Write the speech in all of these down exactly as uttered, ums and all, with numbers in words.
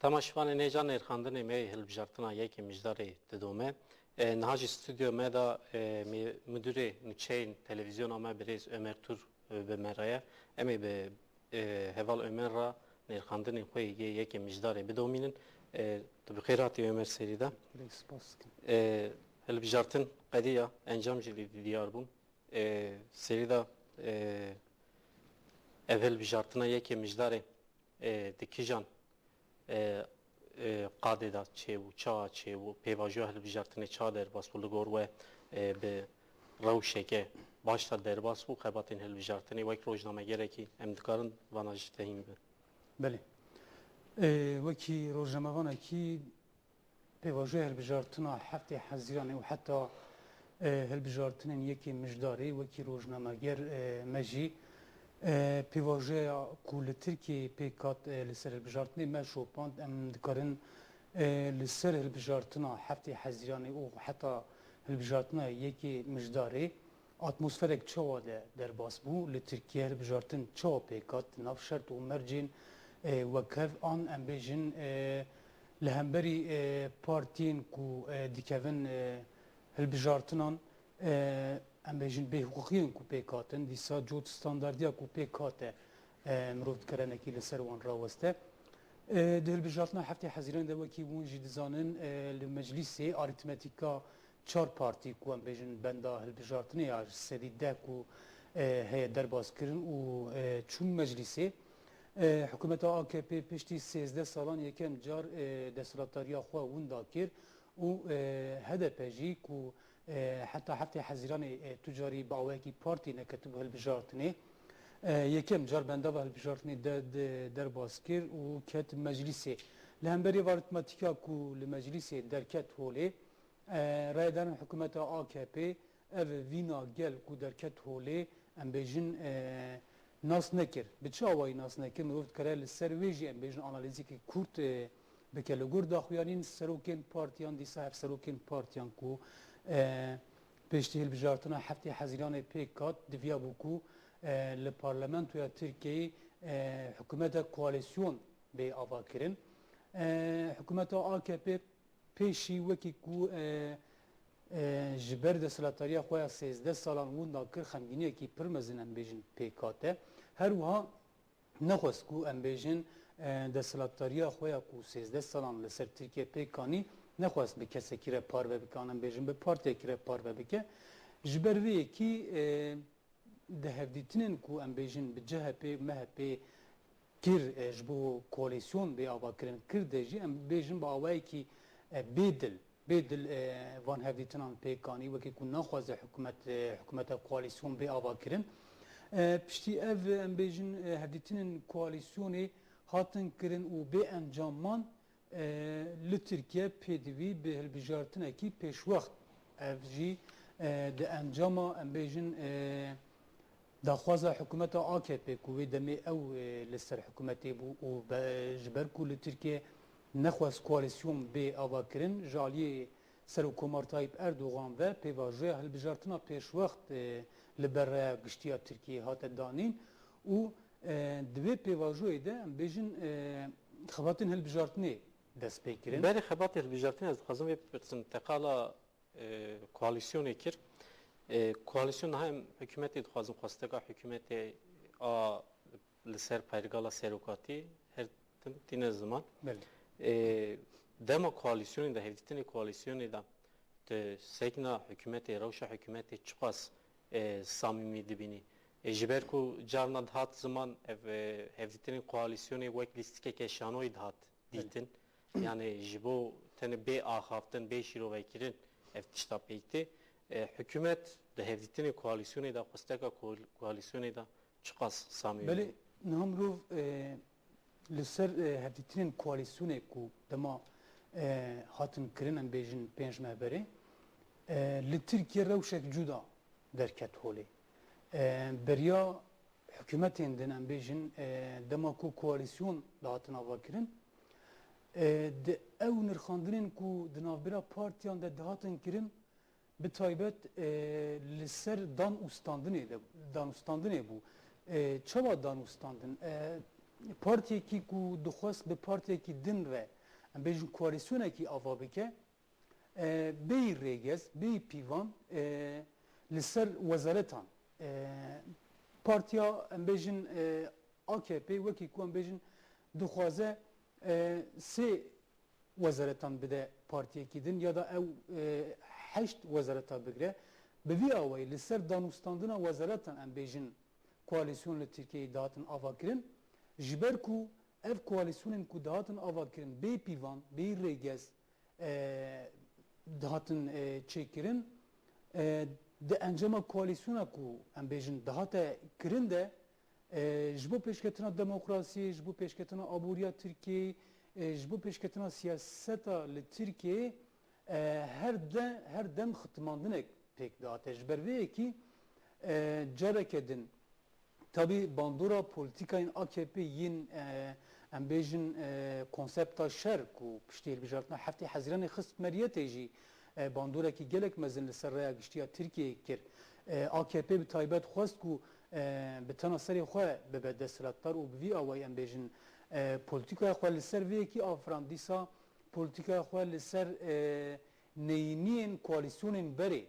Temaşevanên hêja nêrxandinê me yê hilbijartina yekê Mijdarê didome. E, niha jî stûdyo me de, e, mê-, Mudûrê Nûçeyên Televîzyona me birêz Omer Tur, e, bi me re ye. Em ê bi, e, heval Omer re nêrxandinên xwe yê yekê Mijdarê bidomînin. E, tu bi xêr hatî Omer serî de. Gelek spas dikim. E, hilbijartin qediya, encam jî dî-, diyar bûn. E, serî de, e, ev hilbijartina yekê Mijdarê, e, di kîjan, e, e, qadê de çêbû, çawa çêbû, pêvajoya hilbijartinê ça derbas bû, li gor we, e, bi rewşeke baş de derbas bû, xebatên hilbijartinê wek rojnamegerekî em dikarin vana jî tehîn bin. Belê. E, wekî rojnamevanekî pêvajoya hilbijartina heftê Hezîranê û heta, e, hilbijartinên yekê Mijdarê wekî rojnameger, e, me jî, e, pêvajoya ku li Tirkiyeyê pêk hat, e, li ser hilbijartinê me şopand. Em dikarin, e, li ser hilbijartina heftê Hezîranê û heta hilbijartina yekê Mijdarê atmosferek çawa de derbas bû? Li Tirkiye hilbijartin çawa pêk hat? Di nav şert û mercên, e, wekhev an em bêjin, e, li hemberî, e, partiyên ku, e, dikevin, e, hilbijartinan, e, em bêjin bêhiqûqiyên ku pêk hatin, dîsa cot standardiya ku pêk hate, e, mirov dikare hinekî li ser wan raweste. E, di hilbijartina heftê Hezîran de wekî hûn jî dizanin, e, li meclîsê arîtmetîka çar partî ku em bêjin benda hilbijartinê ya ji sedî deh ku, e, heye derbas kirin û, e, çûn meclîsê. E, hikûmeta A K P piştî sêzdeh salan yekem car, e, desthilatdariya xwe winda kir û, e, H D P jî ku, e, heta heftê Hezîranê, e, tu carî bi awayekî partî neketibû hilbijartinê, e, yekem car bendava hilbijartinê de, de, derbas kir û ket meclîsê. Li hemberî ev arîtmetîka ku li meclîsê derket holê, E, rayedarên hikûmeta A K P ev vîna gel ku derket holê, em bêjin, e, nas nekir. Bi çi awayî nas nekir? Mirov dikare li ser wê jî em bêjin analîzekî kurt, e, bike. Li gor daxuyanîn serokên partiyan, dîsa hevserokên partiyan ku, e, piştî hilbijartina heftê Hezîranê pêk hat, diviyabû ku, e, li parlamentoya Tirkiyeyê, e, hikûmeta koalîsyon bê avakirin. E, hikûmeta A K P pêşî wekî ku, e, e, ji ber desthilatdariya xwe ya sêzdeh salan winda kir, xemgîniyekî pir mezin em bêjin pêk hate. Her wiha nexwest ku em bêjin, e, desthilatdariya xwe ya ku sêzdeh salan li ser Tirkiye pêk anî, nexwest bi kesekî re parve bike, an em bêjin bi partiyekî re parve bike. Ji ber vê yekî, e, di hevdîtinên ku em bêjin bi C H P, M H P kir, e, ji bo koalîsyon bê avakirin kir de jî em bêjin bi awayekî, e, bêdil, bêdil, e, van hevdîtinan pêk anî, wekî ku naxwaze hikûmet, e, hikûmeta koalîsyon bê avakirin. E, piştî ev, em bêjin, e, hevdîtinên koalîsyonê hatin kirin û bê encam man, e, li Tirkiye pêdivî bi hilbijartinekî pêşwext, ev jî, e, di encama, em bêjin, e, daxwaza hikûmeta A K P ku wê demê ew, e, li ser hikûmetê bû û be-, ji ber ku li Tirkiye nexwest koalîsyon bê avakirin, ji aliyê Serokkomar Tayyip Erdogan ve pêvajoya hilbijartina pêşwext, e, li ber raya giştî ya Tirkiyeyê hate danîn û, e, di vê pêvajoyê de, em bêjin, e, xebatên hilbijartinê dest pê kirin. Berê xebatê hilbijartinê ez dixwazim vê bipirsim, te qala, e, koalîsyonê kir. E, koalîsyon niha em hikûmetê dixwazin, xwesteka hikûmetê a li ser pergala serokatî her tim tîne ziman. Belê. E, dema koalîsyonê de, hevdîtinê koalîsyonê de tu sekna hikûmetê, rewşa hikûmetê çiqas, e, samîmî dibînî? E, ji ber ku carna dihat ziman ev, e, hevdîtinên koalîsyonê wek lîstikeke şanoyî dihat dîtin. Belê. Yani ji bo tenê bê axaftin, bê şîrovekirin ev tişta pêk tê. E, hikûmet di hevdîtinê koalîsyonê de, xwesteka koal-, koalîsyonê de çiqas samîmî? Belê, niha mirov, e, li ser, e, hevdîtinên koalîsyonê ku dema, e, hatin kirin, em bêjin pênc meh berê, e, li Tirkiye rewşek cuda derket holê. E, beriya hikûmetên din, em bêjin, e, dema ku koalîsyon dihatin avakirin, e, di ew nirxandinên ku di navbera partiyan de dihatin kirin, bi taybet, e, li ser dan û standinê de, dan û standinê bû. E, çawa dan û standin? E, partiyekî ku dixwest bi partiyekî din re, em bêjin koalîsyonekî ava bike, e, bêyî rêgez, bêyî pîvan, e, li ser wezaretan. E, partiya, em bêjin, e, A K P wekî ku em bêjin dixwaze, e, sê wezaretan bide partiyekî din ya da ew, e, heşt wezareta bigire. Bi vî awayî li ser danûstandina wezaretan em bêjin koalîsyon li Tirkiyeyê dihatin avakirin. Ji ber ku ev koalîsyonên ku dihatin avakirin bê pîvan, bê rêgez, e, dihatin, e, çêkirin, e, di encama koalîsyona ku em bêjin dihate kirin de, e, ji bo pêşketina demokrasiyê, ji bo pêşketina aboriya Tirkiyeyê, e, ji bo pêşketina siyaseta li Tirkiyeyê, e, her de, her dem xitimandinek pêk dihate. Ji ber vê yekî, e, careke din, tabî bandora polîtîkayên A K P yên, e, em bêjin, e, konsepta şer ku piştî hilbijartina heftê Hezîranê xist meriyetê jî, e, bandorekî gelek mezin li ser raya giştî ya Tirkiyeyê kir. E, A K P bi taybet xwest ku, e, bi tena serê xwe bibe desthilatdar û bi vî awayî em bêjin, e, polîtîkaya xwe li ser vê yekî afirand. Dîsa polîtîkaya xwe li ser, e, neyîniyên koalîsyonên berê,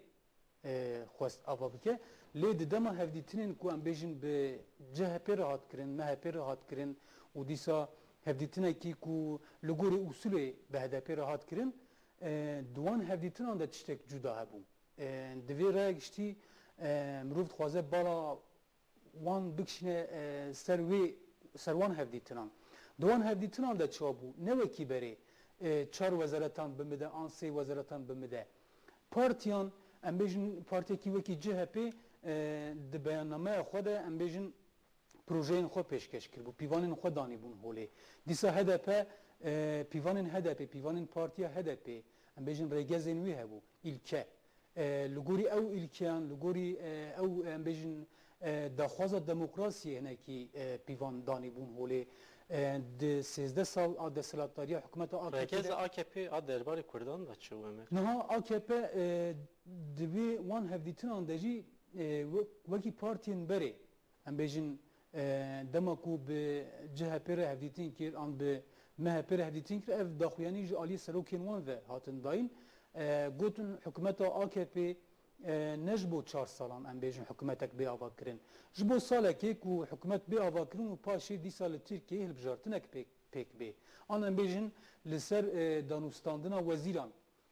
e, xwest ava bike. Lê di dema hevdîtinên ku em bêjin bi C H P re hat kirin, M H P re hat kirin û dîsa hevdîtinekî ku li gorî usulê bi H D P re hat kirin, e, di wan hevdîtinan de tiştek cuda hebû. E, di vê raya giştî, e, mirov dixwaze bala wan bikişîne, e, ser wê, ser wan hevdîtinan. Di wan hevdîtinan de çawa bû? Ne wekî berê, e, çar wezaretan bimide an sê wezaretan bimide. Partiyan, em bêjin partiyekî wekî C H P, e, di beyannameya xwe de, em bêjin projeyên xwe pêşkeş kiribû, pîvanên xwe danîbûn holê. Dîsa H D P, e, pîvanên H D P, pîvanên partiya H D P, em bêjin rêgezên wî hebû, îlke. E, li gorî ew îlkeyan, li gorî, e, ew, em bêjin, e, daxwaza demokrasiyê hinekî, e, pîvan danîbûn holê. E, di sêzdeh sal a desthilatdariya hikûmeta A K P Rêgeza de A K P a derbarê Kurdan de çi û em ê? Niha A K P, e, di vê wan hevdîtinan de jî, e, we-, wekî partiyên berê, em bêjin, e, dema ku bi C H P re hevdîtin kir an bi M H P re hevdîtin kir, ev daxuyanî ji aliyê serokên wan ve hatin dayîn. E, gotin hikûmeta A K P, e, ne ji bo çar salan em bêjin hikûmetek bê avakirin. Ji bo salekê ku hikûmet bê avakirin û paşê dîsa li Tirkiyeyê hilbijartinek pêk, pêk bê. An em bêjin li ser, e, danûstandina wezîran.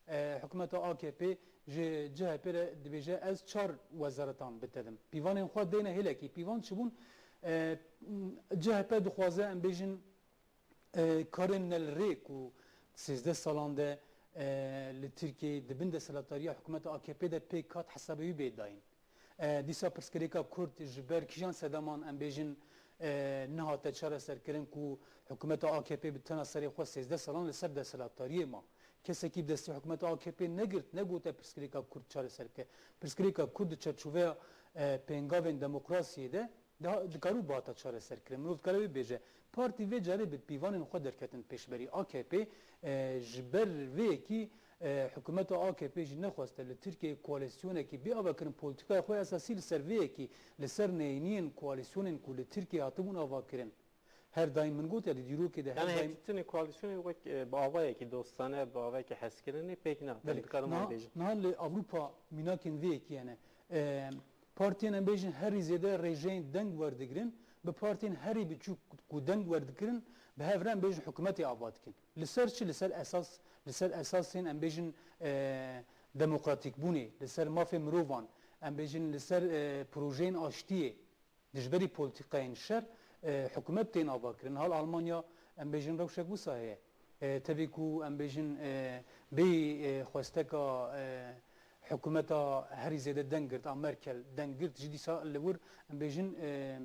E, hikûmeta A K P ji C H P re dibêje, ez çar wezaretan bitedim. Pîvanên xwe deyne hêlekî. Pîvan çi bûn? E, C H P dixwaze, em bêjin, e, karên ne li rê ku sêzdeh salan de, e, li Tirkiyeyê di bin desthilatdariya hikûmeta A K P de pêk hat hesabê wî bê dayîn. E, dîsa pirsgirêka Kurd ji ber kîjan sedeman, em bêjin, e, nehate çareserkirin ku hikûmeta A K P bi tena serê xwe sêzdeh salan li ser desthilatdariyê ma. Kesekî bi destê hikûmeta A K P negirt, negote pirsgirêka Kurd çareser bike. Pirsgirêka Kurd di çerçoveya, e, pêngavên demokrasiyê de daha dikarû bihata çareserkirin. Mirov dikare wê bêje. Partî vê carê bi pîvanên xwe derketin pêşberî. A K P, e, ji ber vê yekî, e, hikûmeta A K P jî nexweste li Tirkiyeyê koalîsyonekî bê avakirin, polîtîkaya xwe esasî li ser vê yekî, li ser neyîniyên koalîsyonên ku li Tirkiyeyê hatibûn avakirin. Her daîm min got ya di dîrokê de her Yani daîm hevdîtinê koalîsyonê wek, e, bi avayekî dostane, bi avayekî hezkirinê pêk nehate. Em Belê. dikarin wan Niha, bêjin. niha li Ewropa mînakên vê yekî hene. E, partiyên em bêjin herî zêde rêjeyên deng werdigirin, bi partiyên herî biçûk ku deng werdikirin, bi hev re em bêjin hikûmetê ava dikin. Li ser çi? Li ser esas, li ser esasên em bêjin, e, demokratîkbûnê, li ser mafê mirovan, em bêjin li ser, e, projeyên aştiyê. Dijberî polîtîkayên şer, e, hikûmet tên avakirin. Hal Almanya, em bêjin rewşek wisa heye. E, tevî ku em bêjin, e, bêyî, e, xwesteka, e, hikûmeta herî zêde deng girt, a Merkel deng girt, jî dîsa li wir, em bêjin, e,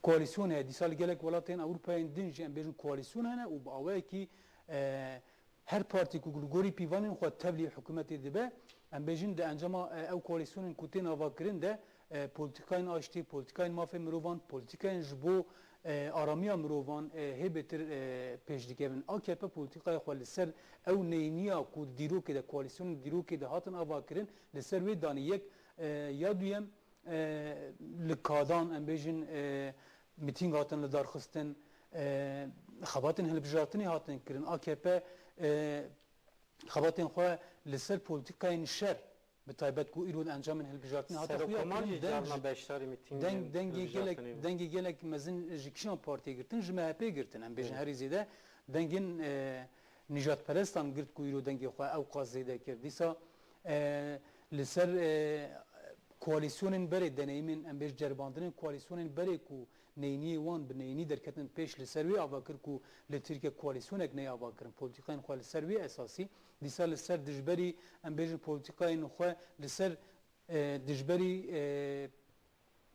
koalîsyon heye. Dîsa li gelek welatên Ewropayên din jî em bêjin koalîsyon hene û bi awayekî, e, Her partî ku li gorî pîvanên xwe tevlî hikûmetê dibe, em bêjin di encama, e, ew koalîsyonên ku tên avakirin de, e, polîtîkayên aştî, polîtîkayên mafê mirovan, polîtîkayên ji bo, e, aramiya mirovan, e, hê bêtir, e, pêş dikevin. A K P polîtîkaya xwe li ser ew neyîniya ku di dîrokê de, koalîsyonên dîrokê de hatin avakirin, li ser wê danî yek, e, ya duyem, e, li kadan, em bêjin, e, mîtîng hatin li dar xistin, e, xebatên hilbijartinê hatin kirin. A K P, e, xebatên xwe li ser polîtîkayên şer, bi taybet ku îro di encamên hilbijartinê hate xuya Serokomarî kirin, jî deng carna ji, beşdarî mîtîngên deng, dengê gelek, hilbijartinê bû. Dengê gelek mezin ji kîjan partiyê girtin? Ji M H P girtin. Em bêjin Evet. herî zêde dengên, e, nîjadperestan girt ku îro dengê xwe ew qas zêde kir. Dîsa, e, li ser, e, koalîsyonên berê deneyimên, em bêj ceribandinên koalîsyonên berê ku neyniyê wan bi neynî derketin pêş, li ser wê ava kir ku li Tirkiye koalîsyonek neyê ava kirin. Polîtîkayên xwe li ser wê esasî, dîsa li ser dijberî, em bêjin polîtîkayên xwe li ser, e, dijberî, e,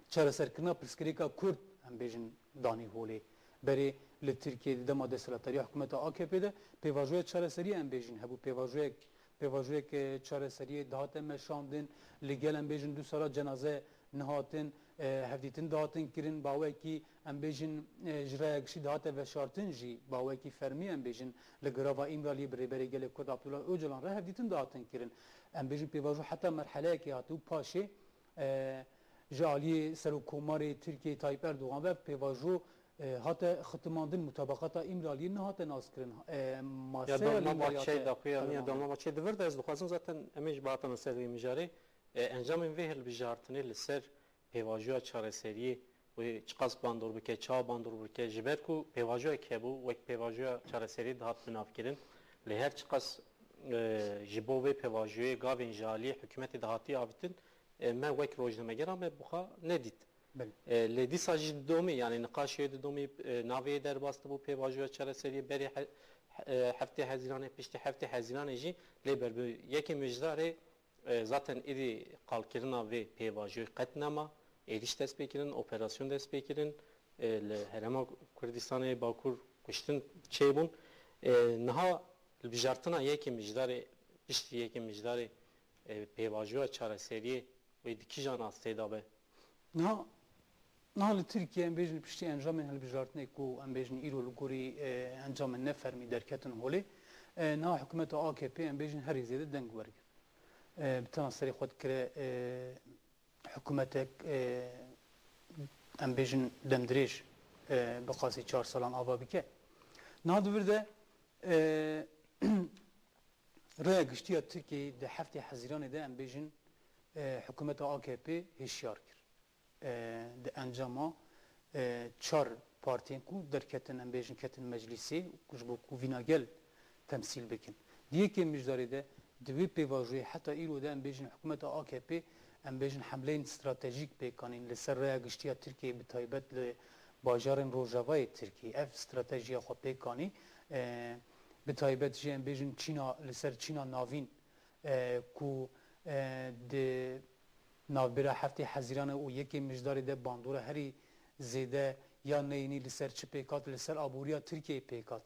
çareserkirina pirsgirêka Kurd, em bêjin, danî holê. Berê li Tirkiye di dema desthilatdariya hikûmeta A K P de pêvajoya çareseriyê, em bêjin, hebû, pêvajoyek, pêvajoyek, e, çareseriyê dihate meşandin, li gel, em bêjin, du sala cenaze nihatin, e, hevdîtin dihatin kirin, bawekî, em bêjin, e, ji raya giştî dihate veşartin jî, bawekî fermî, em bêjin, li girava Îmraliyê bi Rêberê Gelê Kurd Abdullah Ocalan re hevdîtin dihatin kirin. Em bêjin pêvajo heta merheleyekê hatibû, paşê, e, ji aliyê Serokkomarê Tirkiyeyê Tayyip Erdogan ve pêvajo, e, hate xitimandin, mutabaqata Îmraliyê nehate naskirin. E, Ya maseya damla Îmraliyê bahçeyê hate daxuya, ya qedexemandin. Damla bahçeyê di vir de ez dixwazim zaten em ê ji bahatana ser wê mijarê, e, encamên vê hilbijartinê li ser pêvajoya çareseriyê wê çiqas bandor bike, çawa bandor bike, ji ber ku pêvajoyek hebû, wek pêvajoya çareseriyê dihat binavkirin. Lê her çiqas, e, ji bo vê pêvajoyê gavên ji aliyê hikûmetê dihatiye avîtin, e, me wek rojnamegeran me bi xwe nedît. Belê. E, lê dîsa jî didomî, yanî niqaşê didomî, e, navê yê derbas dibû pêvajoya çareseriyê berê he-, he-, e, heftê Hezîranê, piştî heftê Hezîranê jî lê ber bi yekê Mijdarê, e, zaten êdî qalkirina vê pêvajoyê qet nema, êrîş dest pê kirin, operasyon dest pê kirin, e, li Herêma Kurdistanê Bakur kuştin çêbûn. E, niha li bijartina yekê Mijdarê, piştî yekê Mijdarê, e, pêvajoya çareseriyê wê di kîjan astê de be? Niha, niha li Tirkiye, em bêjin, piştî encamên hilbijartinê ku, em bêjin, îro li gorî, e, encamên nefermî derketin holê, e, niha hikûmeta A K P, em bêjin, herî zêde deng wergirt. E, bi tena serê xwe dikire, e, hikûmetek, e, em bêjin, demdirêj, e, bi qasî çar salan ava bike. Niha di vir de, e, raya giştî ya Tirkiyeyê di heftê Hezîranê de, em bêjin, e, hikûmeta A K P hişyar kir. E, di encama, e, çar partiyên ku derketin, em bêjin, ketin meclîsê, ku ji bo ku vîna gel temsîl bikin. Di yekê Mijdarê de, di wê pêvajoyê heta îro de, em bêjin, hikûmeta A K P, em bêjin, hemleyên stratejîk pêk anîn li ser raya giştî ya Tirkiyeyê, bi taybet li bajarên rojavayê Tirkiyeyê. Ev stratejiya xwe pêk anî, e, bi taybet jî, em bêjin, Çîna, li ser Çîna Navîn, e, ku, e, di navbera heftê Hezîranê û yekê Mijdarê de bandora herî zêde ya neyînî li ser çi pêk hat? Li ser aboriya Tirkiyeyê pêk hat.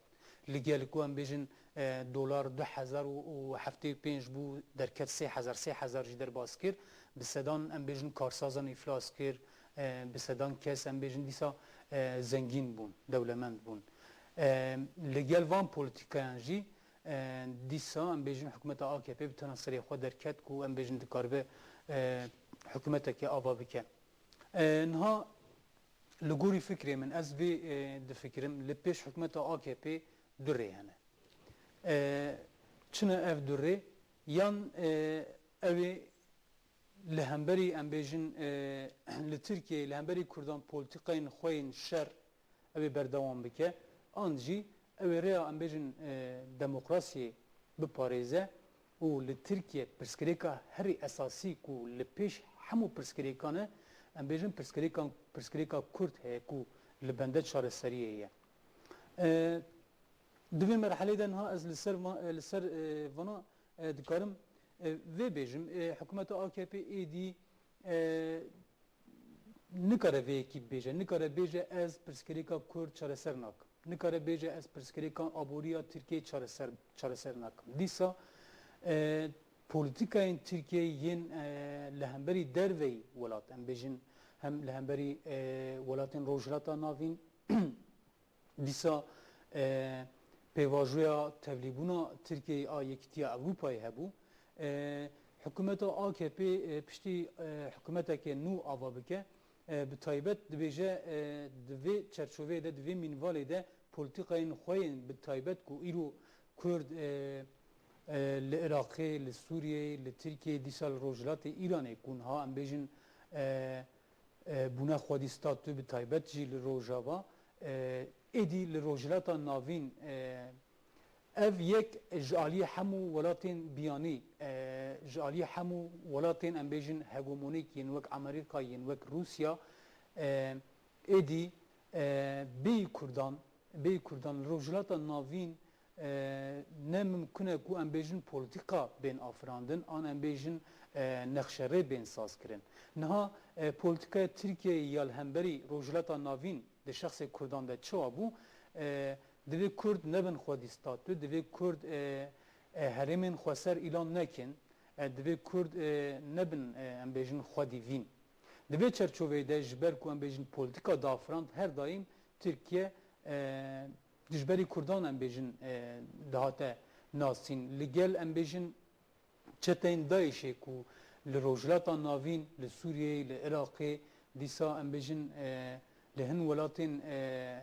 Li gel ku, em bêjin, e, dolar du hezar û heftê û pênc bû, derket sê hezar, sê hezar jî derbas kir. Bi sedan, em bêjin, karsazan îflas kir. E, bi sedan kes, em bêjin, dîsa, e, zengîn bûn, dewlemend bûn. E, li gel van polîtîkayan jî, e, dîsa, em bêjin, hikûmeta A K P bi tena serê xwe derket ku, em bêjin, dikaribe, e, hikûmeteke ava bike. E, niha li gorî fikrê min, ez vê, e, difikirim, li pêş hikûmeta A K P du rê hene. E, çi ne ev du rê? Yan, e, ew ê li hemberî, em bêjin, e, li Tirkiyeyê, li hemberî Kurdan polîtîkayên xwe yên şer, ew ê berdewam bike, an jî ew ê rêya, em bêjin, e, demokrasiyê biparêze û li Tirkiye pirsgirêka herî esasî ku li pêş hemû pirsgirêkan e, em bêjin pirsgirêkan, pirsgirêka Kurd heye ku li bende çareseriyê ye. E, di vê merhelê de niha ez li ser va-, li ser, e, vana, e, dikarim, e, vê bêjim, e, hikûmeta A K P êdî, e, nikare vê yekî bibêje, nikare bêje, ez pirsgirêka Kurd çareser nakim. Nikare bêje, ez pirsgirêka aboriya Tirkiyeyê çareser, çareser nakim. Dîsa, e, polîtîkayên Tirkiyeyê yên, e, li hemberî derveyî welat, em bêjin, hem li hemberî, e, welatên Rojhilata Navîn, dîsa, e, pêvajoya tevlîbûna Tirkiyeyê a Yekîtiya Ewropayê hebû. E, hikûmeta A K P, e, piştî, e, hikûmeteke nû ava bike, e, bi taybet dibêje, e, di vê çerçoveyê de, di vê mînvalê de polîtîkayên xwe yên bi taybet ku îro Kurd, e, e, li Iraqê, li Sûriyeyê, li Tirkiyeyê, dîsa li Rojhilatê Îranê ku niha em bêjin, e, e, bûne xwedî statû bi taybet jî li Rojava, e, êdî li Rojhilata Navîn, e, ev yek ji aliyê hemû welatên biyanî, e, ji aliyê hemû welatên em bêjin hegemonîk yên wek Amerîka, yên wek Rûsya, e, êdî, e, bêyî Kurdan, bêyî Kurdan li Rojhilata Navîn, e, ne mimkun e ku em bêjin polîtîka bên afirandin, an em bêjin, e, nexşerê bên sazkirin. Niha, e, polîtîkaya Tirkiyeyê ya li hemberî Rojhilata Navîn di şexsê Kurdan de çawa bû? E, divê Kurd nebin xwedî statû, divê Kurd, e, e, herêmên xweser îlan nekin, e, divê Kurd, e, nebin, e, em bêjin xwedî vîn. Di vê çerçoveyê de ji ber ku em bêjin polîtîka dafirand her daîm Tirkiye, e, dijberî Kurdan em bêjin, e, dihate nasîn. Li gel em bêjin çeteyên DAIŞ'ê ku li Rojhilata Navîn, li Sûriyeyê, li Iraqê, dîsa em bêjin, e, li hin welatên, e,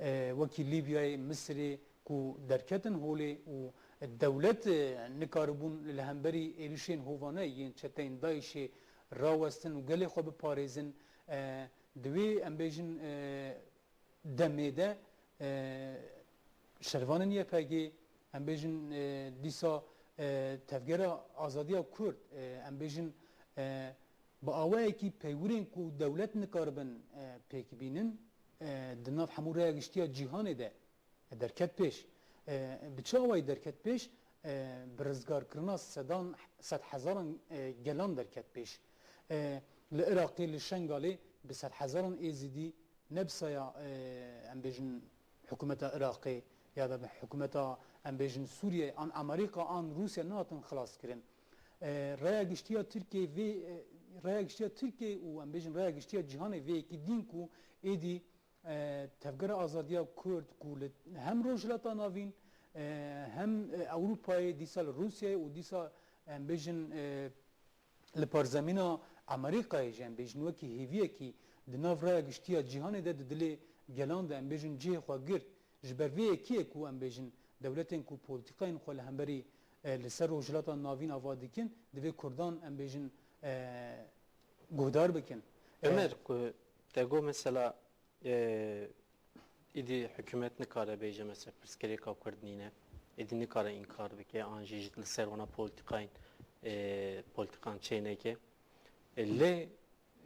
e, wekî Lîbyayê, Misirê ku derketin holê û dewlet, e, nikaribûn li hemberî êrişên hovane yên çeteyên DAIŞ'ê rawestin û gelê xwe biparêzin. E, di wê em bêjin, e, demê de, e, şervanên Y P G, em bêjin, e, dîsa, e, Tevgera Azadiya Kurd, e, em bêjin, e, bi awayekî peywirên ku dewlet nikaribin, e, pêk bînin, e, di nav hemû raya giştiya cîhanê de derket pêş. E, bi çi awayî derket pêş? E, bi rizgarkirina sedan, sedhezaran, e, gelan derket pêş. E, li Iraqê, li Şengalê bi sedhezaran Êzidî ne bi saya, e, em bêjin hikûmeta Iraqê ya da bi hikûmeta, em bêjin Sûriyeyê, an Amerîka, an Rûsya nehatin xilaskirin. E, raya giştiya Tirkiyeyê vê, e, raya giştiya Tirkiyeyê û em bêjin raya giştiya cîhanê vê yekî dîn ku êdî, e, Tevgera Azadiya Kurd ku li hem Rojhilata Navîn, e, hem, e, Ewropayê, dîsa li Rûsyayê û dîsa em bêjin, e, li parzemîna Amerîkayê jî em bêjin wekî hêviyekî di nav raya giştiya cîhanê de di dilê gelan de em bêjin cihê xwe girt. Ji ber vê yekiyê ku em bêjin dewletên ku polîtîkayên xwe li hemberî, e, li ser Rojhilata Navîn ava dikin, divê Kurdan em bêjin, e, guhdar bikin. E, Ömer, ku te got mesela, e, îdî hikûmet nikare bêje mesela pirsgirêka Kurd nîne, îdî nikare înkar bike, an jî li ser wana polîtîkayên, e, polîtîkan çêneke. E, lê,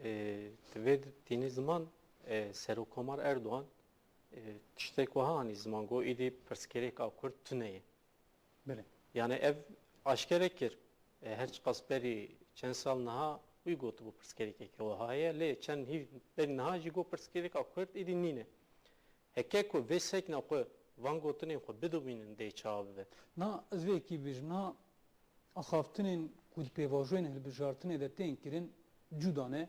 e, divê tînî ziman, e, Serokkomar Erdogan, e, tiştek wiha anî ziman, got, îdî pirsgirêka Kurd tune ye. Belê. Yani ev aşkere kir. E, her çiqas berî çend sal niha wî gotibû pirsgirêkeke wiha heye, lê çend hîv berî niha jî got pirsgirêka Kurd êdî nîne. Heke ku vê sekna xwe van gotinên xwe bidomînin dê çawa bibe? Na, ez vê yekî bêjim, na axaftinên ku di pêvajoyên hilbijartinê de tên kirin cuda ne.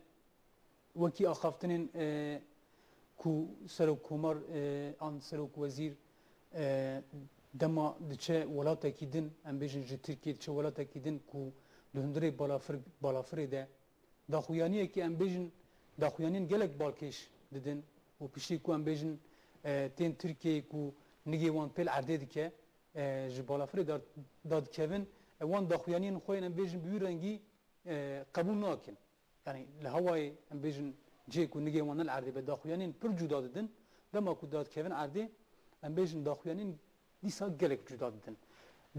Wekî axaftinên, e, ku serokkomar, e, an serokwezîr, e, dema diçe welatekî din, em bêjin ji Tirkiyê diçe welatekî din ku di hundirê balafir, balafirê de daxuyaniyekî em bêjin daxuyaniyên gelek balkêş didin û piştî ku em bêjin, e, tên Tirkiyeyê ku nigê wan pêl erdê dike, e, ji balafirê dar-, dadikevin, e, wan daxuyaniyên xwe yên em bêjin bi wî rengî, e, qebûl nakin. Yani li hawayê em bêjin cihê ku nigê wan ne li erdê be daxuyaniyên pir cuda didin, dema ku dadikevin erdê, em bêjin daxuyaniyên dîsa gelek cuda didin.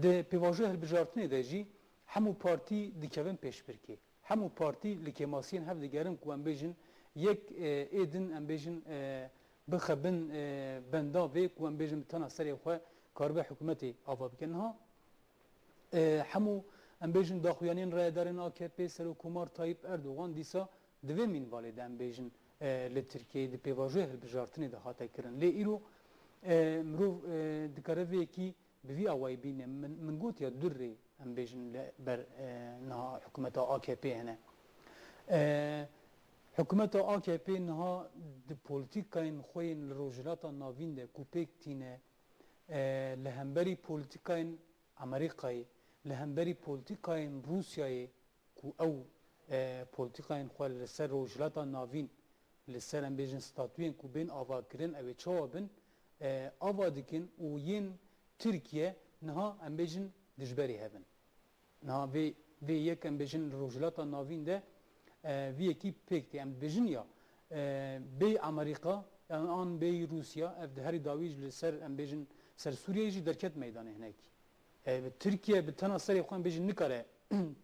Di pêvajoya hilbijartinê de jî hemû partî dikevin pêşbirkê. Hemû partî li kêmasiyên hev digerin ku em bêjin yek, e, ê din em bêjin, e, bixebin, e, benda vê ku em bêjin bi tena serê xwe karibe hikûmetê ava bike. Niha, e, hemû em bêjin daxuyaniyên rayedarên A K P, Serokkomar Tayyip Erdogan dîsa di vê mînvalê de em bêjin, e, li Tirkiyeyê di pêvajoya hilbijartinê de hate kirin. Lê îro, e, mirov, e, dikare vê yekî bi vî awayî bîne. Min, min gotiya du rê em bêjin li ber, e, niha hikûmeta A K P hene. E, hikûmeta A K P niha di polîtîkayên xwe yên li Rojhilata Navîn de ku pêk tîne, e, li hemberî polîtîkayên Amerîkayê, li hemberî polîtîkayên Rûsyayê ku ew, e, polîtîkayên xwe li ser Rojhilata Navîn, li ser, em bêjin, statuyên ku bên avakirin, ew ê çawa bin, e, ava dikin û yên Tirkiye niha, em bêjin, dijberî hev in. Niha vê, vê yek, em bêjin, li Rojhilata Navîn de, e, vê yekî pêk tê. Em dibêjin ya, e, bêyî Amerîka, yan an bêyî Rûsya, ev di herî dawî jî li ser, em bêjin, ser Sûriyeyê jî derket meydanê hinekî. E, Tirkiye bi tena serê xwe, em bêjin, nikare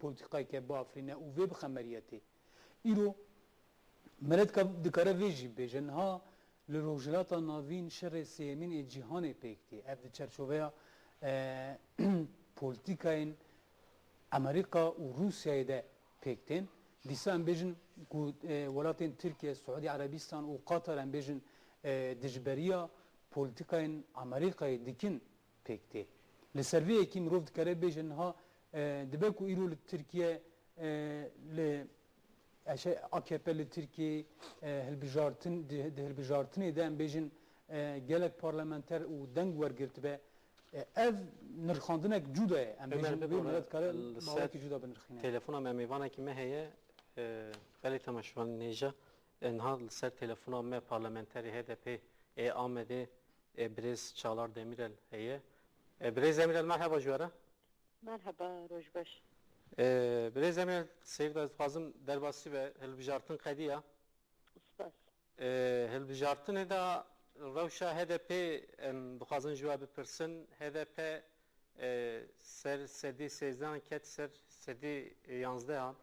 polîtîkayeke biafirîne û vê bi xemeriyetê. Îro milet dikare vê jî bêje. Niha li Rojhilata Navîn şerê sêyemîn ê cîhanê pêk tê. Ev di çerçoveya, e, polîtîkayên Amerîka û Rûsyayê de pêk tên. Dîsa em bêjin ku, e, welatên Tirkiye, Siûdî Erebistan û Qatar, em bêjin, e, dijberiya polîtîkayên Amerîkayê dikin pêk tê. Li ser vê yekî mirov dikare bêje niha, e, dibe ku îro li Tirkiye, e, li, e, şey, A K P li Tirkiyeyê, e, hilbijartin, di, di hilbijartinê de, em bêjin, e, gelek parlamenter û deng wergirtibe. E, ev nirxandinek cuda ye. Em Ömer bêjin, wê Bibora, milet kare li ser bawekî cuda binirxîne. Telefona me mêvanekî me heye, e, belê temaşevanên hêja, e, niha li ser telefona me parlamenterê H D P ê Amedê, e, birêz Çağlar Demirel heye. E, birêz Demirel, merheba ji we re. Merheba, roj baş. E, birêz Demirel, seyf de dixwazim derbasî ve hilbijartin qediya. Spas. E, hilbijartinê de rewşa H D P em dixwazin ji we bipirsin. H D P, e, ser sedî sêzdeh ket ser sedî yanzdeh an.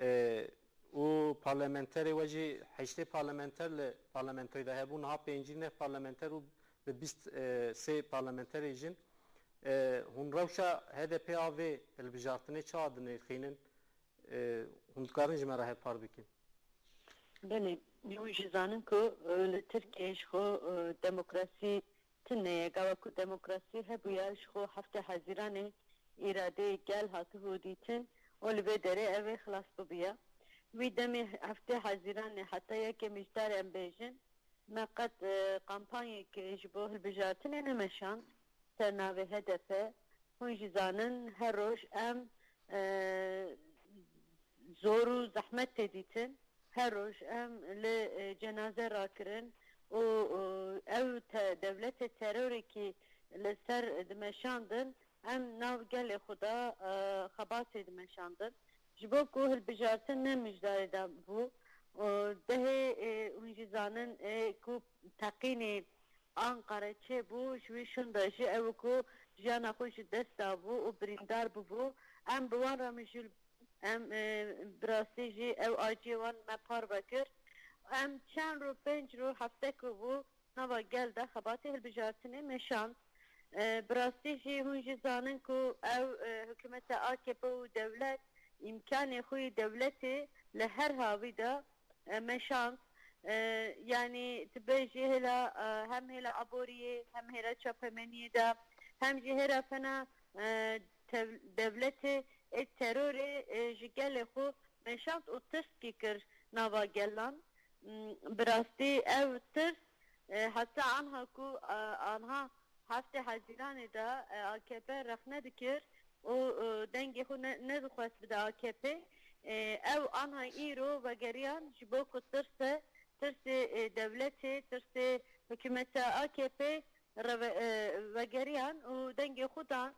E, û parlamenterê we jî heştê parlamenter li parlamentoyê de hebû, niha pêncî neh parlamenter û bi bîst, e, sê parlamenterê jin. E, hûn rewşa H D P a vê hilbijartinê çawa dinirxînin? E, hûn dikarin ji me re hevpar bikin? Belê, hûn jî zanin ku, e, li Tirkiyeyê ji xwe, e, demokrasî tune ye. Gava ku demokrasî hebûya, ji xwe heftê Hezîranê îradeyê gel hatibû dîtin û li vê derê ev ê xilas bibûya. Wî demê heftê Hezîranê heta yekê Mijdarê em bêjin, me qet, e, kampanyek ji bo hilbijartinê nemeşand ser navê H D P. Hûn jî zanin, her roj em, e, zor û zehmet tê dîtin. Her roj em li, e, cenaze rakirin û, e, ew te-, dewletê terorekî li ser dimeşandin, em nav gelê xwe de, e, xebatê dimeşandin. Ji bo ku hilbijartin ne Mijdarê de bû, e, dehê, e, hûn jî zanin, e, ku teqînê Anqara çêbû, ji wî şûnda jî ew ku jiyana xwe ji dest dabû û birîndar bûbû. Em bi wan re mijûl, em, e, bi rastî jî ew aciyê wan me parve kir. Em çend roj, pênc roj, hefte ku bû, nava gel de xebatê hilbijartinê meşand. E, bi rastî jî hûn jî zanin ku ew, e, hikûmeta A K P û dewlet îmkanê xwe yê dewletê li her havî de, e, meşand. E, yanî tu bêjî hêla, e, hem hêla aboriyê, hem hêla çapemeniyê de, hem jî hêla fena, e, tev-, dewletê ê terorê, e, ji gelê xwe meşand û tirskî kir nava gelan. M, bi rastî ev tirs, e, heta anha ku, e, anha heftê Hezîranê de, e, A K P rexne dikir û, e, dengê xwe ne-, nedixwest bide A K P. E, ew anha îro vegeriyan ji bo ku tirse, tirsê, e, dewletê, tirsê hikûmeta A K P reve-, e, vegeriyan û dengê xwe dan.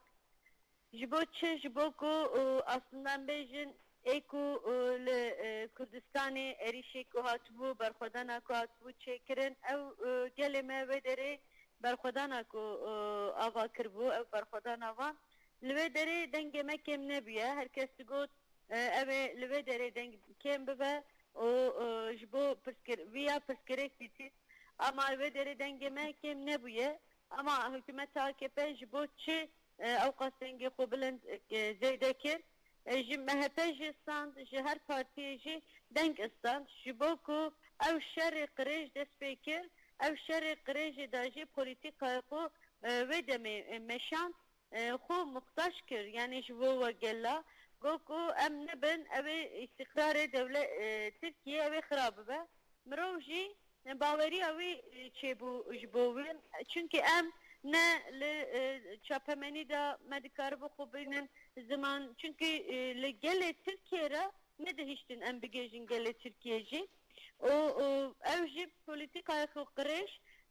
Ji bo çi? Ji bo ku, û, aslında em bêjin, ê ku, û, li, e, Kurdistanê êrîşê ku hatibû, berxwedana ku hatibû çêkirin, ew, e, gelê me wê derê berxwedana ku, e, ava kiribû, ew berxwedana van. Li wê derê dengê me kêm nebûye. Her kes digot, e, ew ê li wê derê deng kêm bibe û, e, ji bo pirskir-, viya pirsgirêk dîtî. Ama li wê derê dengê me kêm nebûye. Ama hikûmeta A K P ji bo çi, e, ew qas dengê xwe bilind, e, zêde kir? E, ji M H P jî stand, ji her partiyê jî deng stand. Ji bo ku ew şerê qirêj dest pê kir, ew şerê qirêjê de jî polîtîkaya xwe, e, wê demê, e, meşand. E, xwe muxtaç kir, yanî ji bo we gela, got ku em nebin, ew ê îstîqrarê dewle-, e, Tirkiye ew ê xira bibe. Mirov jî baweriya wî, e, çêbû ji bo wî. Çunkî em ne li, e, çapemenî de me dikaribû xwe bînin ziman, çunkî, e, li gelê Tirkiye re nedihiştin em bigihîjin gelê Tirkiye jî. Û, û ew jî polîtîkaya xwe qirêj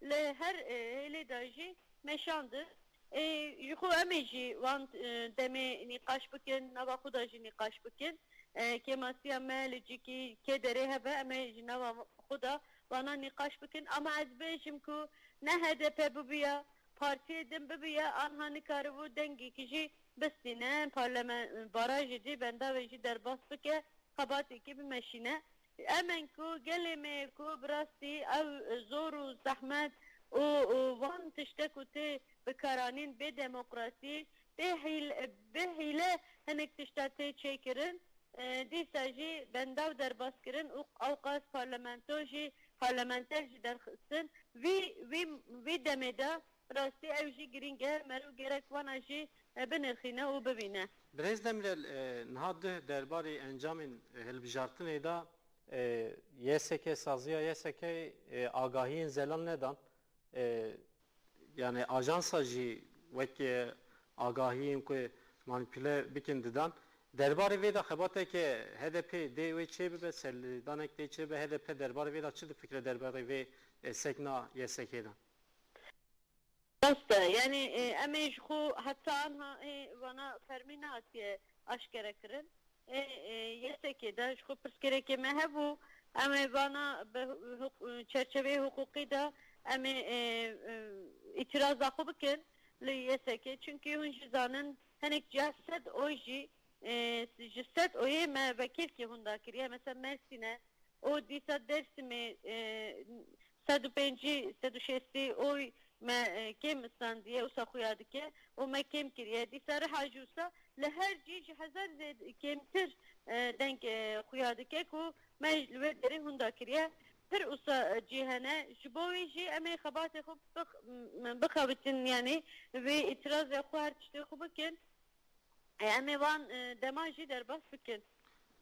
li her, e, hêlê de jî meşandin. E, ji xwe em ê jî wan, e, demê nîqaş bikin, nava xwe de jî nîqaş bikin. E, kêmasiya me li cîkî kê derê hebe, em ê ji nava xwe de vana nîqaş bikin. Ama ez bêjim ku ne H D P bibiya, partiyê din bibiya, anha nikaribû dengekî jî bistîne, parlamen-, barajê jî, bendavê jî derbas bike, xebatekî bimeşîne. Em in ku gelê me ye ku bi rastî ew zor û zehmet û, û van tişte ku tê bikaranîn bê demokrasî, bê hîl-, bê hîle hinek tişta tê çêkirin, e, dîsa jî bendav derbas kirin û ewqas parlamento jî, parlamenter jî derxistin. Vî, vî, vî demê de bi rastî ew jî girîng e, meriv gerek wana jî, e, binirxîne û bibîne. Birêz Demirel, e, niha duh derbarê encamên, e, hilbijartinê de, e, Y S K, saziya Y S K, e, agahiyên zelal nedan. E, yani ajansa jî wekî agahiyên ku manipule bikin didan. Derbarê vê de xebateke H D P dê wê çê bibe, serlêdanek dê çê bibe, H D P derbarê vê de çi difikire derbarê vê, e, sekna Y S K de? Rast e, yani, e, em ê ji xwe heta anha, e, vana fermî nehatiye aşkere kirin. E, e, Y S K de ji xwe pirsgirêkê me hebû, em ê vana bi huk-, çerçeveyê hiqûqî de em ê, e, e, îtiraza xwe bikin li Y S K. Çunkî hûn jî zanin, hinek ciya sed oy jî, e, ji sed oyê me vekêlkî hûn dakiriye. Mesela Mersîne, û dîsa Dêrsimê, e, sed û pêncî, sed û şêstî oy me, e, kêm istandiye, wisa xuya dike û me kêm kiriye. Dîsa Riha jî wisa li her cî ji hezar zêd-, kêmtir, e, deng, e, xuya dike ku me li wê derê hûn dakiriye. Pir wisa, e, cî hene. Ji bo wê jî em ê xebatê xwe bix-, m-, bixebitin, yanî vê îtirazê xwe her tiştê xwe bikin. E, em ê van, e, deman jî derbas bikin.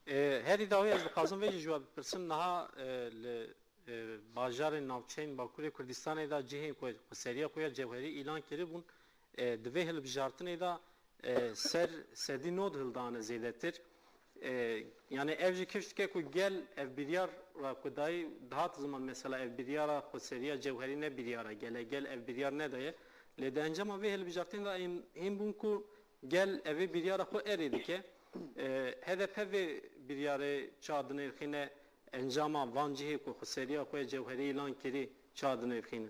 E, herî dawî ez dixwazim vê jî ji we bipirsim. Niha, e, li, e, bajarên navçeyên Bakurê Kurdistanê de cihên ku xweseriya xwe ya cewherî îlan kiribûn, e, di vê hilbijartinê de, e, ser sedî nod hildane zêdetir. E, yani ev jî kifş dike ku gel ev biryar ra ku dayî dihat ziman, mesela ev biryara xweseriya cewherî ne biryara gele, gel ev biryar nedaye. Lê di encama vê hilbijartinê de em hîn bûn ku gel evê biryara xwe erê dike. E, H D P vê biryarê ça dinêrxîne, encama van cihê ku xweseriya xwe cewherî îlan kirî ça dinêrxîne?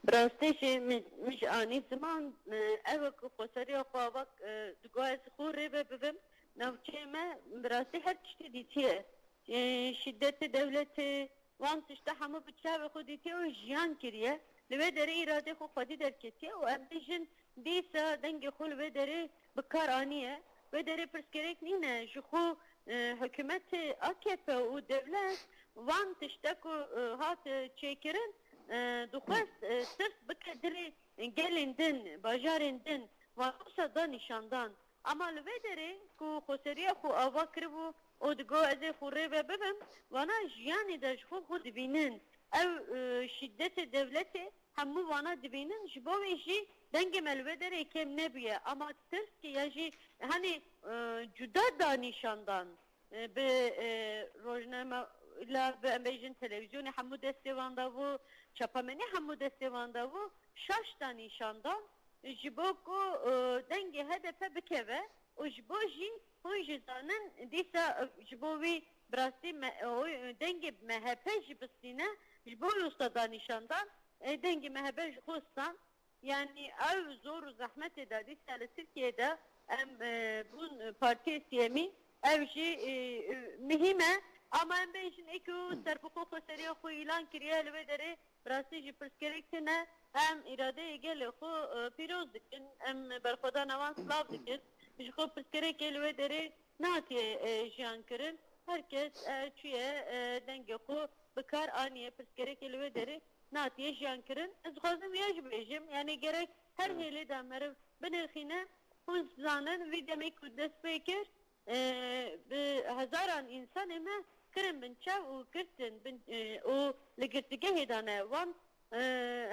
Bi rastî jî min, min ji anî ziman, e, ew ku xweseriya xwe ava, e, digo ez xwe rê ve bibim, navçeyê me bi rastî her tiştî dîtiye. E, şîdetê dewletê, wan tişta hemû bi çavê xwe dîtiye û jiyan kiriye. Li wê derê îradê xwe xwedî derketiye û em bêjin dîsa dengê xwe li wê derê bi kar aniye. Wê derê pirsgirêk nîne. Ji xwe, e, hikûmetê A K P û dewlet van tişte ku, e, hat, e, çêkirin, e, dixwest, e, tirs bike dilê gelên din, bajarên din, wan wisa da nîşandan. Ama li vê derê ku xweseriya xwe ava kiribû û digo ez ê xwe rê ve bibim, vana jiyanê de ji xwe xwe dibînin. Ew, e, şîdetê dewletê hemû vana dibînin, ji bo wê jî dengê me li vê derê kêm nebûye. Ama tirskî ya jî hanê, e, cuda da nîşandan, e, bi, e, rojname, la bi em bêjin televîzyonê hemû destê wan de bû, çapemenî hemû destê wan de bû, şaş da nîşandan ji bo ku, e, dengê H D P bikeve û ji bo jî hûn jî zanin dîsa, e, ji bo wî bi rastî me, e, oy, dengê M H P jî bistîne, ji bo wî usta da nîşandan, e, dengê M H P ji xwe stan. Yanî ew zor û zehmetê de dîsa li Tirkiyê de em, e, bûn partiyê siyemî, ew jî, e, e, muhîm e. Ama em bêjin ê ku serbixwe xweseriya xwe îlan kiriye li wê derê bi rastî jî pirsgirêk tune. Em îradeyê gelê xwe, e, pîroz dikin, em berxwedana wan silav dikin. Ji xwe pirsgirêkê li wê derê natiye, e, jiyan kirin. Her kes, e, çûye, e, dengê xwe bi kar aniye, pirsgirêkê li wê derê natiye jiyan kirin. Ez dixwazim ya jî bêjim, yanî gerek her hêlê de meriv binirxîne. Hûn zanin, vî demê ku dest pê kir, e, bi hezaran însanê me kirin bin çav û girtin bin, e, û li girtîgehê de ne. Wan, e,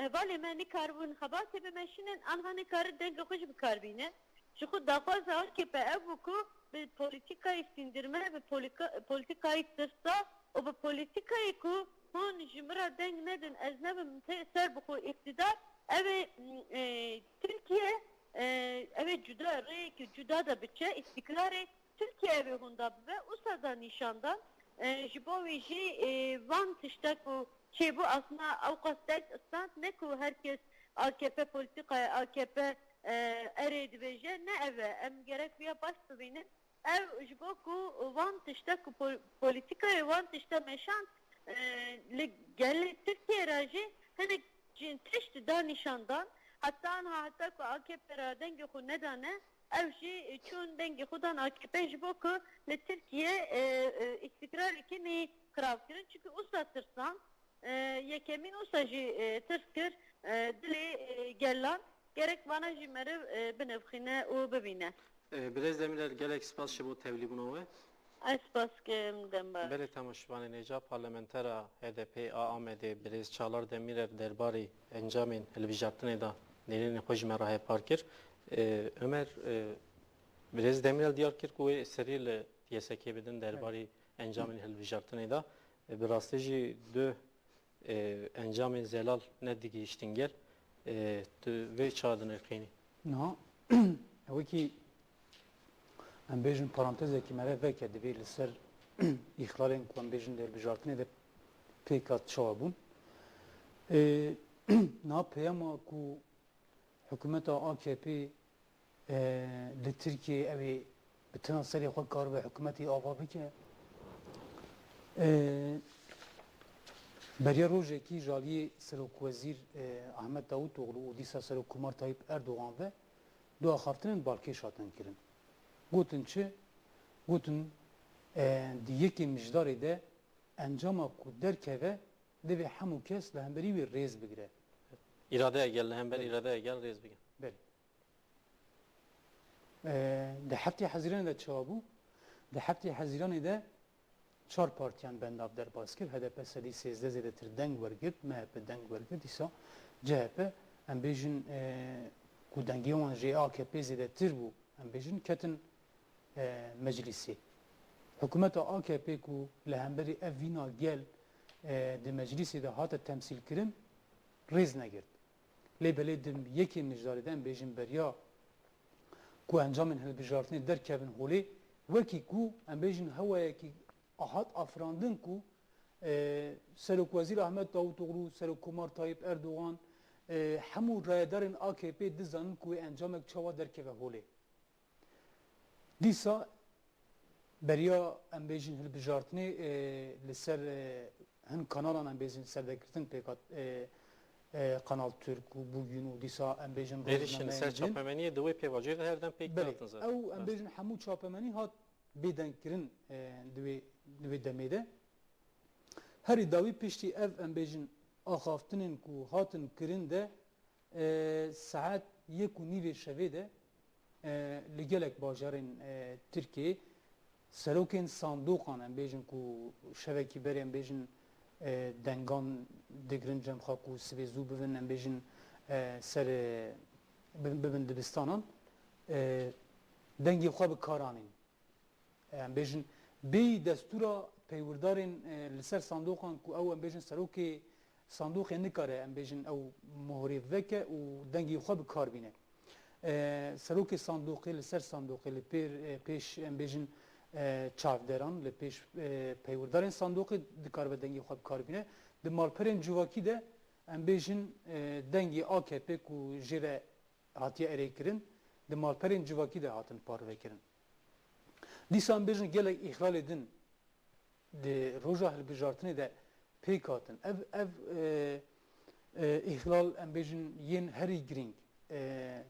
hevalê me nikaribûn xebatê bimeşînin, anha nikarin dengê xwe jî bi kar bîne. Ji xwe daxwaza A K P ev bû ku bi polîtîkayê sîndirme, bi polîka-, polîtîkayê tirsa û bi polîtîkayê ku hûn ji min re deng nedin, ez nebim te-, ser bi xwe îqtîdar, ew ê, m, e, Tirkiye, e, ew ê cuda, rêyekî cuda de biçe, îstîkrarê Tirkiye ew ê hûn da bibe, wisa da nîşan dan. E, ji bo wî jî, e, van tişta ku çêbû, aslında ewqas dest stand ne ku her kes A K P polîtîkaya A K P, e, erê dibêje, ne ev e. Em gerek viya baş bibînin. Ev ji bo ku van tişta ku pol-, polîtîkayê van tişta meşand, e, li gelê Tirkiye re jî hinek cin tişt da nîşan dan. Heta anha, heta ku A K P re dengê xwe nedane, ev jî çûn dengê xwe dan A K P ji bo ku li Tirkiye, e, e, îstîkrareke nî xirab kirin. Çunku usa tirsan, e, yekemîn usa jî, e, tirs kir, e, dilê, e, gelan. Gerek vana jî meriv, e, binivxîne û bibîne. E, Birêz Demîrel, gelek spas ji bo tevlîbûna we. Ez spas dikim, dem baş. Belê, temaşevanên hêja, parlamentera H D P a Amedê Birêz Çağlar Demîrel derbarê encamên hilbijartinê de nêrînên xwe ji me re hepar kir. E, Ömer, e, Birêz Demîrel diyar kir ku wê serî li Y S K bidin derbarê encamên hilbijartinê de. E, bi rastî jî du e, encamên zelal nedigihîştin gel. E, tu vê çawa dinirxînî? Niha wekî em bêjin parantezekî me re veke, divê li ser îxlalên ku em bêjin di hilbijartinê de pêk hat çawa bûn. E, niha peyama ku Hikûmeta A K P, e, li Tirkiyeyê ew ê bi tina serê xwe karibe hikûmetê ava bike. E, beriya rojekî ji aliyê Serokwezîr, e, Ahmet Davutoğlu û dîsa Serokkomar Tayyip Erdogan ve du axaftinên balkêş hatin kirin. Gotin çi? Gotin, e, di yekê Mijdarê de encama ku derkeve, divê hemû kes li hemberî wê rêz bigire. Îradeya gel, li hember Belê. îradeya gel rêz bigin. Belê. Ee, di heftê Hezîranê de çawa bû? Di heftê Hezîranê de çar partiyan bendav derbas kir. H D P sedî sêzdeh zêdetir deng wergirt, M H P deng wergirt, dîsa C H P, em bêjin, e, ku dengê wan jê A K P zêdetir bû, em bêjin ketin, e, meclîsê. Hikûmeta A K P ku li hemberî ev vîna gel, e, di meclîsê de hate temsîlkirin, rêz negirt. Lê belê di yekê Mijdarê de, em bêjin beriya ku encamên hilbijartinê derkevin holê, wekî ku em bêjin hewayekî hat afirandin ku, e, Serokwezîr Ahmet Davutoğlu, Serokkomar Tayyip Erdogan, e, hemû rayedarên A K P dizanin ku wê encamek çawa derkeve holê. Dîsa beriya, em bêjin, hilbijartinê, e, li ser, e, hin kanalan, em bêjin, serdegirtin pêk hat, e, e, Kanal Türk û Bugün û dîsa, em bêjin, Êrîşên li ser rojnameyên din. çapemeniyê di wê pêvajoyê de her dem pêk Belê, hatin zaten. Ew, em Rast. bêjin, hemû çapemenî hat bêdengkirin, e, di wê, di wê demê de. Herî dawî piştî ev, em bêjin, axaftinên ku hatin kirin de, e, saet yek û nîvê şevê de, e, li gelek bajarên, e, Tirkiyeyê serokên sandoqan, em bêjin ku şevekî berê, em bêjin, e, dengan digirin cem xwe ku sibê zû bibin, em bêjin, e, ser, e, bi-, bibin dibistanan, e, dengê xwe bi kar anîn. Em bêjin, bêyî destûra peywirdarên, e, li ser sandoqan ku ew, em bêjin, serokê sandoqê nikare, em bêjin, ew mohrê veke û dengê xwe bi kar bîne. E, serokê sandoqê li ser sandoqê li pêr, e, pêş, em bêjin, e, çavderan, li pêş, e, peywirdarên sandoqê dikaribe dengê xwe bi kar bîne. Di malperên civakî de, em bêjin, e, dengê A K P ku jê re hatiye erêkirin, di malperên civakî de hatin parvekirin. Dîsa em bêjin gelek îxlalê din di roja hilbijartinê de pêk hatin. Ev, ev, e, e, îxlal, em bêjin, yên herî girîng, e,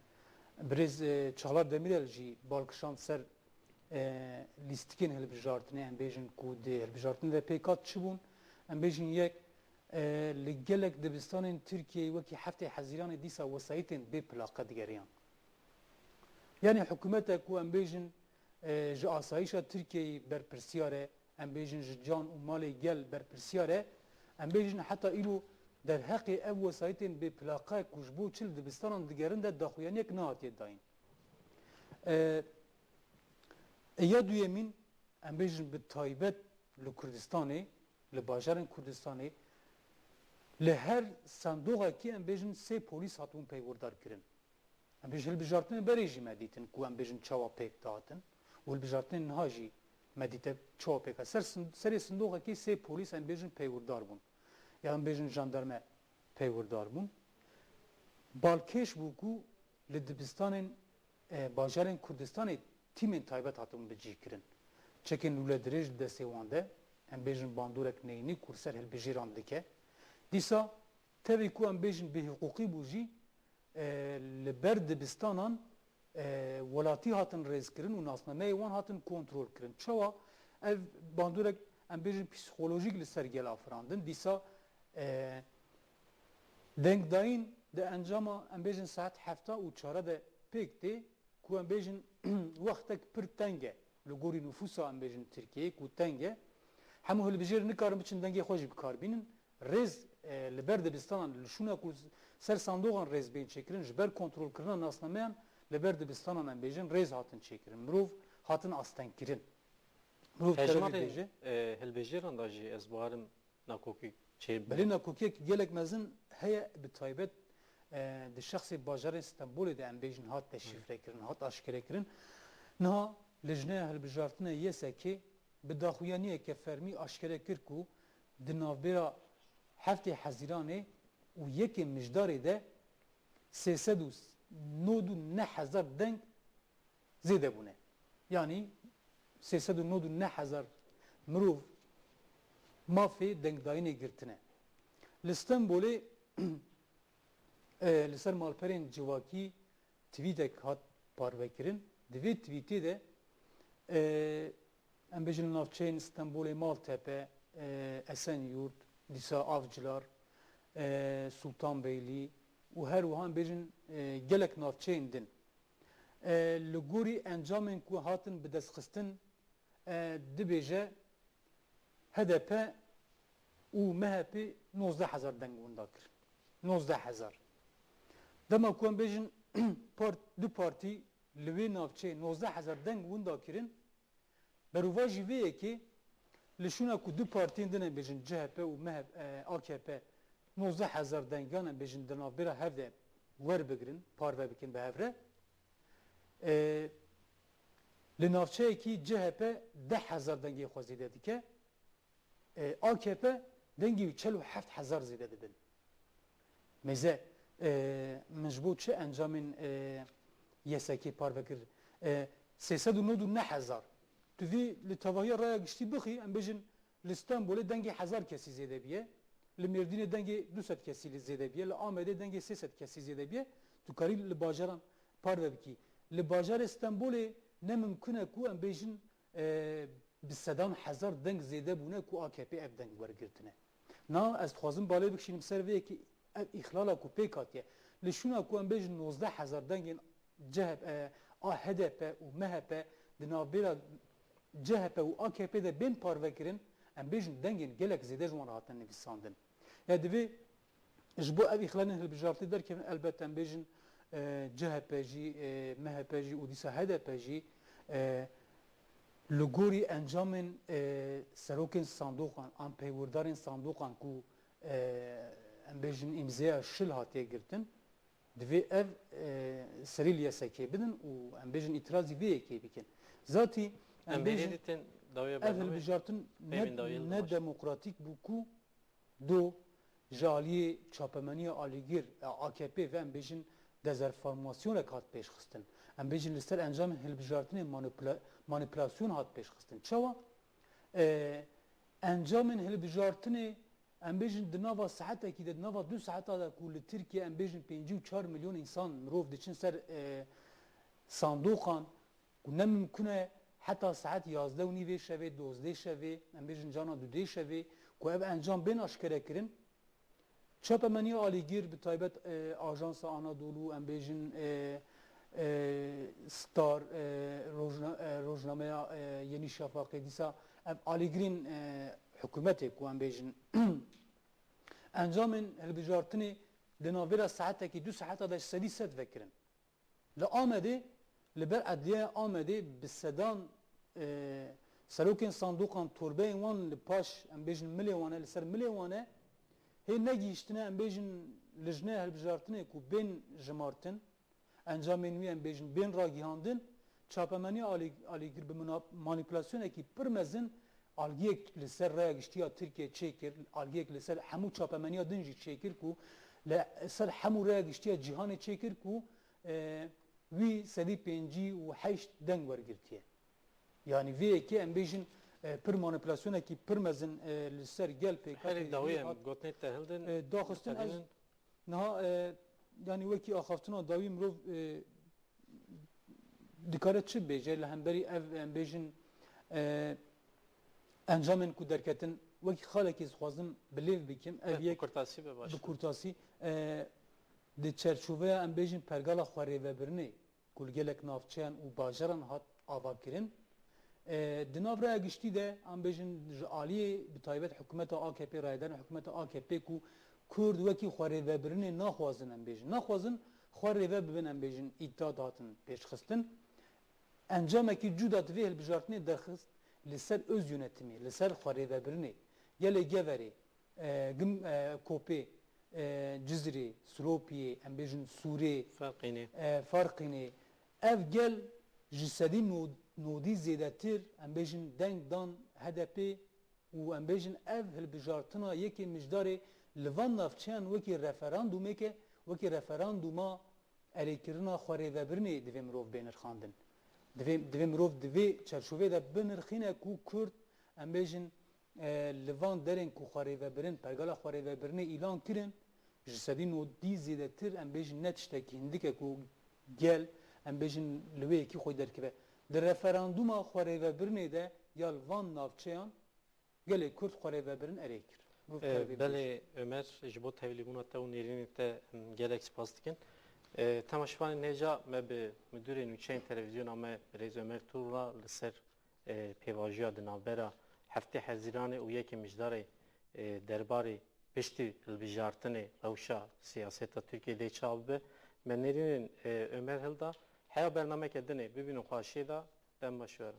birêz, e, Çağlar Demirel jî bal kişand ser, e, lîstikên hilbijartinê, em bêjin ku di hilbijartinê de pêk hat çi bûn. Em bêjin yek, e, li gelek dibistanên Tirkiyeyê wekî heftê Hezîranê dîsa wesayîtên bê plaqe digeriyan. Yanî hikûmete ku em bêjin, e, ji asayîşa Tirkiyeyê berpirsiyar e, em bêjin ji can û malê gel berpirsiyar e, em bêjin heta îro derheqê ev wesayîtên bê plaqe ku ji bo çi li dibistanan digerin de daxuyaniyek nehatiye dayîn. E, e, ya duyemîn, em bêjin bi taybet li Kurdistanê, li bajarên Kurdistanê li her sendoxekî em bêjin sê polîs hatibûn peywirdar kirin. Em bêjin hilbijartinên berê jî me dîtin ku em bêjin çawa pêk dihatin û hilbijartinên niha jî me dîte çawa pêk hat. Ser sin-, serê sindoxekî sê polîs em bêjin peywirdar bûn. Ya em bêjin jandarme peywirdar bûn. Balkêş bû ku li dibistanên, e, bajarên Kurdistanê tîmên taybet hatibûn bicihkirin. Çekên lûledirêj di destê wan de, em bêjin bandorek neyînî ku li ser hilbijêran dike. Dîsa tevî ku em bêjin bêhiqûqî bû jî, e, li ber dibistanan, e, welatî hatin rêzkirin û nasnameyê wan hatin kontrolkirin. Çawa? Ev bandorek, em bêjin, psîkolojîk li ser gel afirandin. Dîsa, e, dengdayîn di encama, em bêjin, saet hefta û çare de pêk tê, ku em bêjin wextek pir teng e. Li gorî nifûsa, em bêjin, Tirkiyeyê ku teng e. Hemû hilbijêr nikarin biçin dengê xwe jî bi kar bînin. Rêz, e, li ber dibistanan, li şûna ku ser sandoxan rêz bên çêkirin, ji ber kontrolkirina nasnameyan li ber dibistanan, em bêjin, rêz hatin çêkirin. Mirov hatin astengkirin. Mirov terorê Hejmarên, dibêje. E, hilbijêran de jî ez barim nakokî çêbû. Belê, nakokiyek gelek mezin heye, bi taybet, e, di şexsê bajarê Stenbolê de, em bêjin, hat deşîfrekirin, hat aşkerekirin. Niha Lijneya Hilbijartinê Y S K bi daxuyaniyeke fermî aşkere kir ku di navbera heftê Hezîranê û yekê Mijdarê de sê sed û nod û neh hezar deng zêde bûne. Yanî sê sed û nod û neh hezar mirov mafê dengdayînê girtine. Li Stenbolê, e, li ser malperên civakî tweetek hat parvekirin. Di vê tweetê de, e, em bêjin, li navçeyên Stenbolê Maltepe, e, Esenyurt, dîsa Avcılar, e, Sultanbeyli û her wiha, em bêjin, e, gelek navçeyên din. E, li gorî encamên ku hatin bidestxistin, e, dibêje H D P û M H P nozdeh hezar deng winda kir. Nozdeh hezar. Dema ku em bêjin part-, du partî li wê navçeyê nozdeh hezar deng winda kirin, berovajî vê yekê li şûna ku du partiyên din, em bêjin C H P û M H P, e, A K P, nozdeh hezar dengan, em bêjin, di navbera hev de werbigirin, parve bikin bi hev re. E, li navçeyekî C H P deh hezar dengê xwe zêde dike. E, A K P dengê wî çel û heft hezar zêde dibin. Mêze, e, min ji bo çi encamên, e, Y S K parve kir? E, sê sed û nod û neh hezar. Tu vî li tevahiya raya giştî bixî, em bêjin, li Stenbolê dengê hezar kesî zêde biye, li Mêrdînê dengê du sed kesî li zêde biye, li Amedê dengê sê sed kesî zêde biye, tu karî li bajaran parve bikî. Li bajarê Stenbolê ne mimkun e ku em bêjin, e, bi sedan hezar deng zêde bûne ku A K P ev deng wergirtine. Na, ez dixwazim balê bikişînim ser vê yekê, ev îxlala ku pêk hatiye. Li şûna ku em bêjin nozdeh hezar dengên C H P, e, a H D P û M H P di navbêra C H P û A K P de bên parvekirin, em bêjin dengên gelek zêde ji wan re hatine nivîsandin. Ya divê ji bo ev îxlalên hilbijartî derkevin, elbet em bêjin, e, C H P jî, e, M H P jî û dîsa H D P jî, e, li gorî encamên, e, serokên sandoqan an peywirdarên sandoqan ku, e, em bêjin îmzeya şil hatiye girtin, divê ev, e, serî li Y S K bidin û, em bêjin, îtirazî vê yekê bikin. Zatî em Em bêjin, êdî tên dawiya ev bernameyê hilbijartin ne, peyvên dawiyê li ne dimaş. Demokratîk bû ku do ji aliyê çapemeniya alîgir, e, A K P ve, em bêjin, dezenformasyonek hat pêşxistin. Em bêjin li ser encamên hilbijartinê manipula-, manipulasyon hat pêşxistin. Çawa? E, encamên hilbijartinê, em bêjin, di nava saetekî de, di nava du saeta de ku li Tirkiye, em bêjin, pêncî û çar milyon însan, mirov diçin ser, e, sandoqan, ku ne mimkun e heta saet yazdeh û nîvê şevê, dozdeh şevê, em bêjin cana dudê şevê, ku ev encam bên aşkere kirin. Çapemeniya alîgir, bi taybet, e, Ajansa Anadolu, em bêjin, e, e, Star, e, rojna-, e, rojnameya, e, Yenî Şafaqê, dîsa ev alîgirên, e, hikûmetê ku em bêjin encamên hilbijartinê di navbera saetekî du saeta de ji sedî sed vekirin. Li Amedê, li ber Edliyeya Amedê bi sedan, e, Serokên sandoqan torbeyên wan li paş, em bêjin milê wan e, li ser milê wan e, hê negihiştine, em bêjin, lijnê hilbijartinê ku bên jimartin, encamên wî, em bêjin, bên ragihandin, çapemeniya alî-, alîgir bi muna-, manîpulasyonekî pir mezin algiyek li ser raya giştî ya Tirkiyê çêkir, algiyek li ser hemû çapemeniya din jî çêkir ku li ser hemû raya giştî ya cîhanê çêkir ku, e, wî sedî pêncî û heşt deng wergirtiye. Yanî vê yekê em bêjin, e, pir manîpulasyonekî pir mezin, e, li ser gel pêk hat. Herî dawî em gotinê te hildin, e, daxistin ez niha, e, yanî wekî axaftina dawî mirov, e, dikare çi bêje li hemberî ev, em bêjin, e, encamên ku derketin, wekî xalekî dixwazim bi lêv bikim. Ev, eh, bi yek kurtasî be baş. Bi kurtasî, e, di çerçoveya, em bêjin, pergala xwerêvebirinê ku li gelek navçeyan û bajaran hat avakirin. E, di nav raya giştî de, em bêjin, ji aliyê bi taybet hikûmeta A K P, rayedarên hikûmeta A K P ku Kurd wekî xwerêvebirinê naxwazin, em bêjin, naxwazin xwe rêve bibin, em bêjin, îdia dihatin pêşxistin. Encamekî cuda di vê hilbijartinê derxist li ser öz yönetimê, li ser xwerêvebirinê. Gelê Geverê, e, Gim-, e, Kopê, e, Cizirê, Silopiyê, em bêjin Sûrê, Ferqînê. E, Ferqînê. Ev gel ji sedî no-, nodî zêdetir, em bêjin, deng dan H D P û, em bêjin, ev hilbijartina yekê Mijdarê li van navçeyan wekî referandumêke, wekî referanduma erêkirina xwerêvebirinê divê mirov bê nirxandin. Divê, divê mirov di vê çerçovê de binirxîne ku Kurd, em bêjin, e, li van derên ku xwerêvebirin, pergala xwerêvebirinê îlan kirin, ji sedî nodî zêdetir, em bêjin, ne tiştekî hindik e ku gel, em bêjin, li wê yekî xwe derkeve. Di referanduma xwerêvebirinê de ya li van navçeyan gelê Kurd xwerêvebirin erê kir. Mirov E, kabe belê bêje. Ömer, ji bo tevlîbûna te û nêrînê te, em, gelek spas dikin. E, temaşevanên hêja me bi Midûrê Nûçeyên Televîzyona me Birêz Ömer Tuğ re li ser, e, pêvajoya di navbera heftê Hezîranê û yekê Mijdarê, e, derbarê piştî hilbijartinê rewşa siyaseta Tirkiyê dê çawa bibe. Me nêrînên, e, Ömer hilda. Heya bernameke dinê bibînin xweşiyê de, dem baş we re.